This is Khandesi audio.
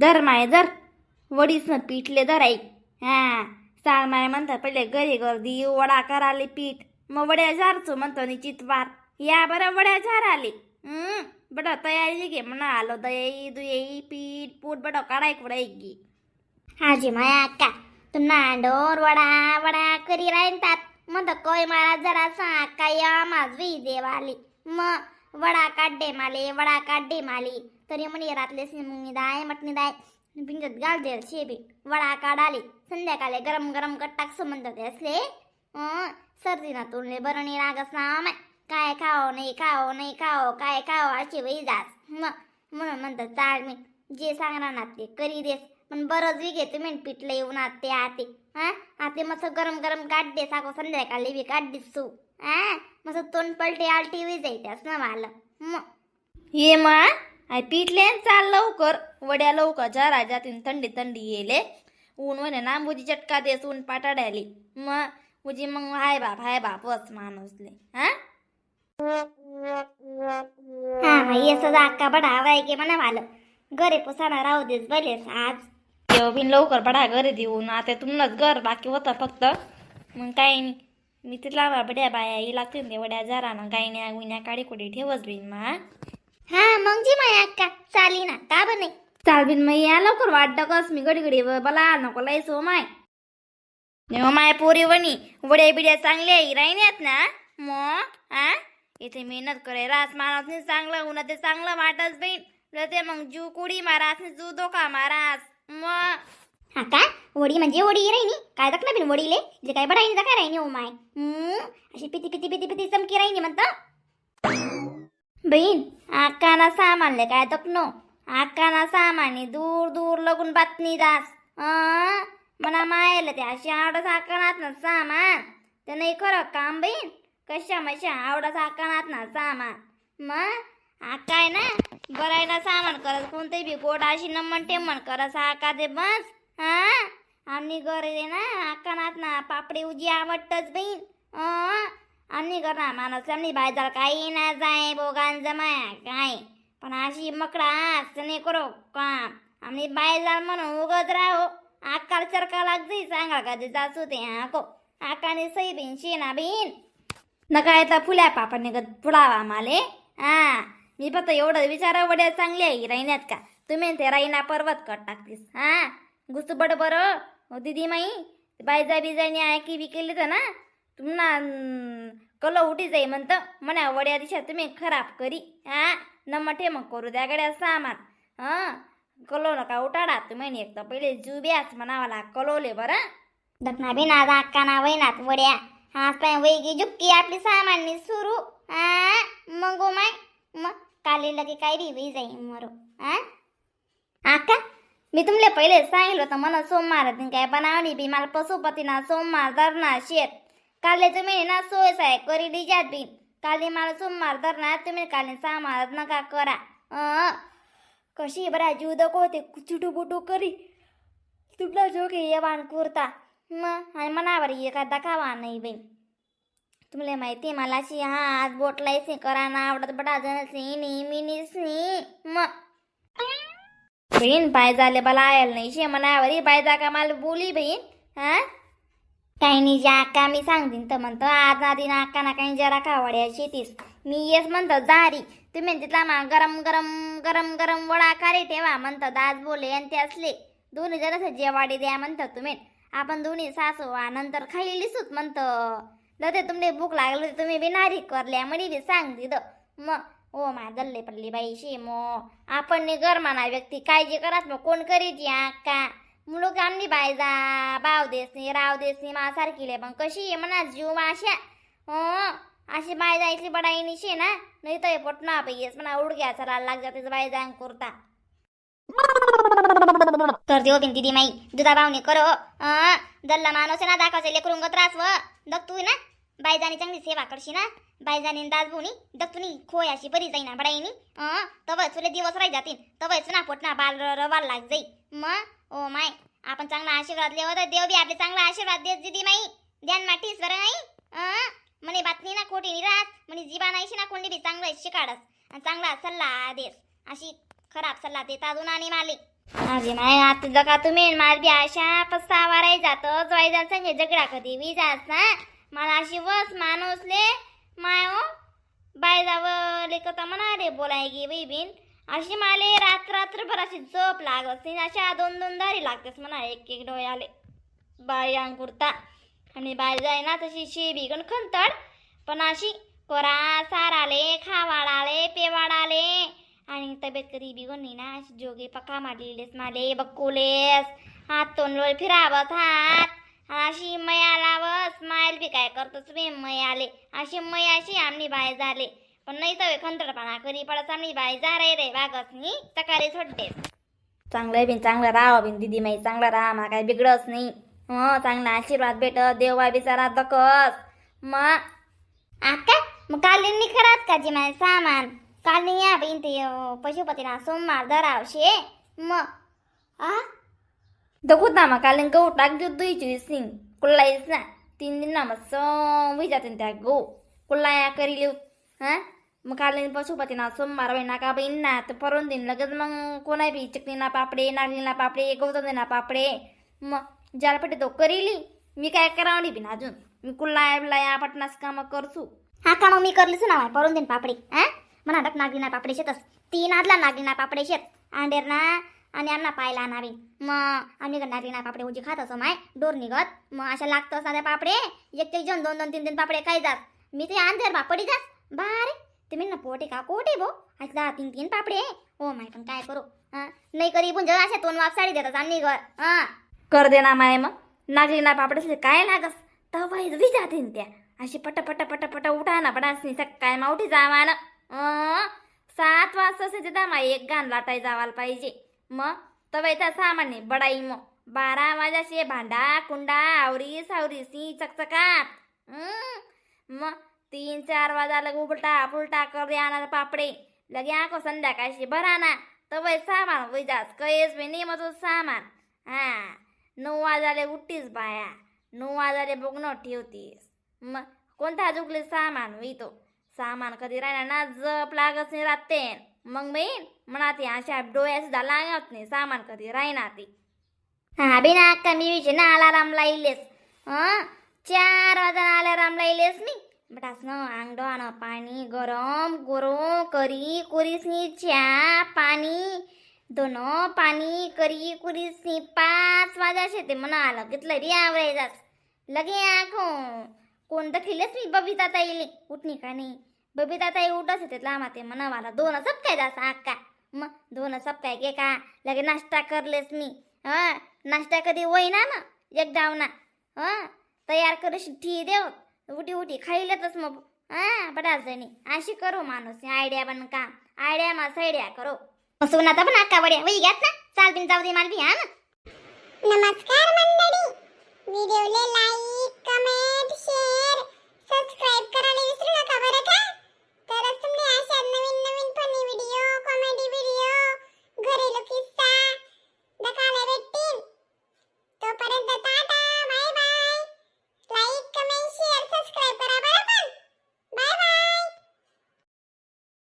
धर माय धर, वडीसनं पीठले धर आई. हा चाल माय म्हणतात पहिले घरी गर्दी वडा कराले पीठ, मग वड्या झारचो म्हणतो नि चितवार या बरं वड्या झार आले. बडं तयारी घे म्हणा आलो दयाई दुयाई पीठ पूट बडं काढाय कुडाय गी. हाजी माया अक्का, तुमना अंडोर वडा वडा करी राहतात मग कोय मला जरा अक्का या माझवी देवाली. मग वडा काढे माले, वडा काढे माले तरी म्हणे रातलेस मुंगी दाय मटणी दाय भिंगत घाल देल शेबी वडा काढाले संध्याकाळी गरम गरम कट्टाक म्हणतात ते असले. सर्दी ना तुलने बरं नाही लागस ना माय, काय खाओ नाही खाओ नाही खाओ काय खाओ अशी वही जास. मग म्हणून म्हणतात चाल मी जे सांगणार ना ते करी देस, पण बरंच बी घेते मी पिठलं येऊन आते आते. हा आते मस्त गरम गरम काढ दे सागो, संध्याकाळी बी काढ दिसू. हा मस्त तोंड पलटे आलटी बी जाईत्यास ना मला मग. ये मा I पीठले न चाल लवकर वड्या लवकर जरा जातीन, थंडी थंडी येले ऊन म्हणे ना मुजी चटका देस ऊन पाटाड्याली. मग मुजी मग हाय बाप हाय बापच माणूसले. हा हा मग येस अक्का बडा हवाय की म्हणा मला घरी पुसाना राहू देस भलेस आज. देव बिन लवकर बडा घरी देऊन आता तुमनंच घर बाकी होतं फक्त, मग काही नाही. मी तिथला बड्या बाया ये लागतील ते वड्या जरा ना गायण्या गुण्या काडी कुडी ठेवच बिन मा. हा मग जी माया अक्का चाली ना का बने. चाल बिन मग या लवकर वाट डकस मी घडी घडी बला नको लयस हो my. हो my पोरी वणी वड्या बिड्या चांगल्या राहिण्यात ना मग. हा इथे मेहनत करे रास माणूस नाही चांगलं उन्हा ते चांगलं वाटच बहीण ते मग जीव कुडी मारास जीव धोका मारास मग. हा का वडी म्हणजे वडी राहिनी काय दाखला बिन वडीले जे काय बडाई काय राहिनी ओ my. अशी पिती पिती पिती पिती चमकी राहिनी म्हणतं. बहीण आकाना सामानले काय तकनो आकाना सामानी दूर दूर लगून बातमी दास मना मायला ते अशी आवडत आकानात ना सामान ते नाही खरं काम बहीण कशा मशा आवडत आकानात ना सामान. मग आकाय ना बरायला सामान करत कोणते बी गोड अशी नमन टेमन करत आका ते बस. हा आम्ही घरी ना आकानात ना पापडी उजी आवडतच बहीण. आम्ही करणार माणूस आम्ही बायजाल काही ना जाय बोगान जमाया काय, पण अशी मकडा असं नाही करो काम. आम्ही बायजाल म्हणून उगत राहो आकार चरका लाग जाई सांगा का ते जासू ते हाको आकाने सई बिन शेना बिन नका येता फुल्या पापा निघत पुढावा माले. हा मी फक्त एवढं विचारा वड्या चांगल्या आहे राहिण्यात का तुम्ही ते राईना पर्वत कट टाकतीस. हा गुसू बड बरं हो दिदी माई बायजा बिजायनी ऐकी बी केली तर ना तुम्हाला कल उठी जाई म्हणतं म्हणा वड्या दिशा तुम्ही खराब करी. हा नमठे मग करू द्या गड्या सामान. हा कलो नका उठाडा तुम्ही एक तर पहिले जुब्याच म्हणावाला कलोले बरं. दखना बिना अक्का ना वैनात वड्या हा पाय वैगी जुक्की आपली सामान्य सुरू. हा मग ओ my मग काली लगे काय बी we जाई मरो. हा आका मी तुमले पहिले सांगितलं होतं मला सोमवार दिन काय बनावणी बी मला पशुपती ना सोमवार धरणार शेत काले तुम्ही ना सोय साय करी डिजात बी काले मला सोमवार धरणार तुम्ही काले सामार नका करा. कशी बरा जीव दको ते चुटू बुटू करी तुला जोगे येवान कुरता मग आणि मनावर एखादा खावा नाही बाई. तुला माहिती मला अशी हा आज बोट लायसी करा ना आवडत बडा जण नी मिनीस नी मग बहीण पाय झाले मला आयल नाही शे मनावरी पाय जा का मला बोली बहीण. हा काही नाही ज्या अक्का मी सांगतीन तर म्हणतो आज आधी ना अक्का ना काही जरा खावड्या शेतीस मी येस म्हणतो जारी तुम्ही तिथला मा गरम गरम गरम गरम वडा खारे ठेवा म्हणतो दास बोले आणि ते असले दोन्ही जण जेवाडी द्या म्हणतो तुम्ही आपण दोन्ही सासू नंतर खाईली सूत म्हणतो लते तुमले भूक लागली होती तुम्ही बी नारी करल्या म्हणे बी सांग दिद मग. ओ मा दल्ले पडली बाई शे मो आपण नी गरमाना व्यक्ती काळजी करात मग कोण करीत या अक्का मुलूक आमनी बायजा बाव देसनी राव देसनी मा सारखी पण कशी आहे म्हणा जीव माश्या हो अशी बाय जायची बडाई निशे ना नाही तर पोट ना येस म्हणा उडक्या चला लाग जाते बाय जाय कुर्ता तर देव बिन दिदी माई दुधा भावनी करो. दल्ला माणूस ना दाखवायचे लेकरुंग त्रास व दग तू ना बायजानी चांगली सेवा करशी ना बायजानी दास बोनी दग तुनी खोय अशी बरी जाईना बडाईनी. तव तुले दिवस राही जातीन तव ना पोटना बाल रवाल लाग जाई मग. ओ my आपण चांगला आशीर्वाद लेव तर देव बी आपले चांगला आशीर्वाद देत दिदी माई ध्यान माठीस बरं नाही. म्हणे बातमी ना खोटी नाही राहत म्हणे जीवा नाही ना कोणी बी चांगलं शिकाडस आणि चांगला सल्ला देस अशी खराब सल्ला देता अजून आणि माले. माझी माय आता जगा तुम्ही मार बी अशा पस्तावाराय जातो जवायजा संगे झगडा कधी बी जास ना मला अशी वस माणूसले माय हो बाय जावं लेकता म्हणा रे बोलाय गे बाई बिन अशी माले रात्र रात्रभर अशी झोप लागत नाही. अशा दोन दोन दारी लागतेस म्हणा एक एक डोळ्याले बाई अंकुरता आणि बाई जाय ना तशी शेबी गण खंतड पण अशी कोरा साराले खावाडाले पेवाडाले आणि तब्येत कधी बिघडून नाही ना अशी जोगी पका मारलेलेस माले बक्कुलेस हात तोंडवर फिरावत हात आणि अशी मया लावस मायल बी काय करतोस बी मयाले अशी मयाशी आमनी बाय झाले पण नाही तर खंतडपणा करी पडत आमनी बाय जा रे रे वागस नी सकाळी सोडतेस. चांगलं बिन चांगलं राहा बिन दिदी माई, चांगलं राहा, मा काय बिघडच नाही. हो, चांगला आशीर्वाद भेट देवा बिचारा दकस मग. आका मग काल खरात का जी माझे सामान काल या बहीण ते पशुपतीना सोमवार धरावशे मग आ दखूत ना मग काल गहू टाक देऊ दुईची सिंग कुल्लाईस ना 3 दिन ना मग सं जाते त्या गहू कुल्लाया करी लिव. हा मग काल पशुपती ना सोमवार होईना का बहीण ना तर परवून दिन लगेच मग कोणा बी चकलीना पापडे, नागलीना पापडे, गौतमना पापडे मग जालपटे तो करीली. मी काय करावली बिन अजून मी कुल्लाया बिलाया पटनास काम करसू. हा का मग मी करलीच ना परून देईन पापडे. हा म्हणा डक नागलीना पापडे शेतस तीन आदला नागलीना पापडे शेत आंडेर ना आणि आमना पायला आणावी. मग आम्ही नागलीना पापडे उजी खात असो माय डोर निघत मग अशा लागतं साध्या पापडे एक एक जण दोन दोन तीन तीन पापडे खाई जात. मी ते अंधेर पापडी जास बारे तुम्ही ना पोटे का कोटे भो असला तीन तीन पापडे हो माय. पण काय करू हा? नाही करी पुंज अशा तोंड वाप साडी देतात आम्ही घर हा. कर दे ना माय मग नागलीना पापडे असले काय लागस तवा जाते त्या अशी पट पट पट पट उठा ना पडासनी सकाळी मावठी जावा ना 7 वाजता असेल तिथं माई एक घाण लाटाय जावायला पाहिजे. मग तवा त्या सामान्य बडाई मग 12 वाजाशे भांडा कुंडा आवरी सावरी सी चकचकात. मग 3-4 वाजा लगे उलटा पुलटा कर आणा पापडे लगे आको संध्याकाळशी भरा ना तवय सामान वैजास कयेस बी नाही मग तो सामान. हा 9 वाजाले उठतीस बाया, 9 वाजाले बघणं ठेवतीस मग कोणता जुगले सामान होईतो सामान कधी राहिला ना जप लागत नाही राहते मग बहीण म्हणा ते अशा डोळ्या सुद्धा लागत नाही सामान कधी राहिना ते. हा बिना अक्का मी विषय ना अलाराम लाईलेस हं 4 वाजा अलाराम लाईलेस मी बटास न अंगडो पाणी गरम गरम करी कुरीसनी च्या पाणी दोनो पाणी करी कुरीसनी 5 वाजाशे ते म्हणा आलं घेतलं रे आवरायचाच लगे आखो कोणतं खिलेस मी बबिता ताईले उठणी का नाही बबिता ताई उठस त्यातला माते म्हणा मला दोन सपकाय जास अक्का मग दोन सपकाय गे का लगे नाश्ता करलेस मी. हा नाश्ता कधी होईना ना एक डावना हा तयार करू ठी देव उठी उठी खाईलतच मग हा बडाच जणी अशी करू माणूस आयडिया बन का आयडिया मा सैड्या करू. सोना पण अक्का वड्या वही घ्यात ना चाल बिन जाऊ दे मालवी हा ना. नमस्कार मंडळी.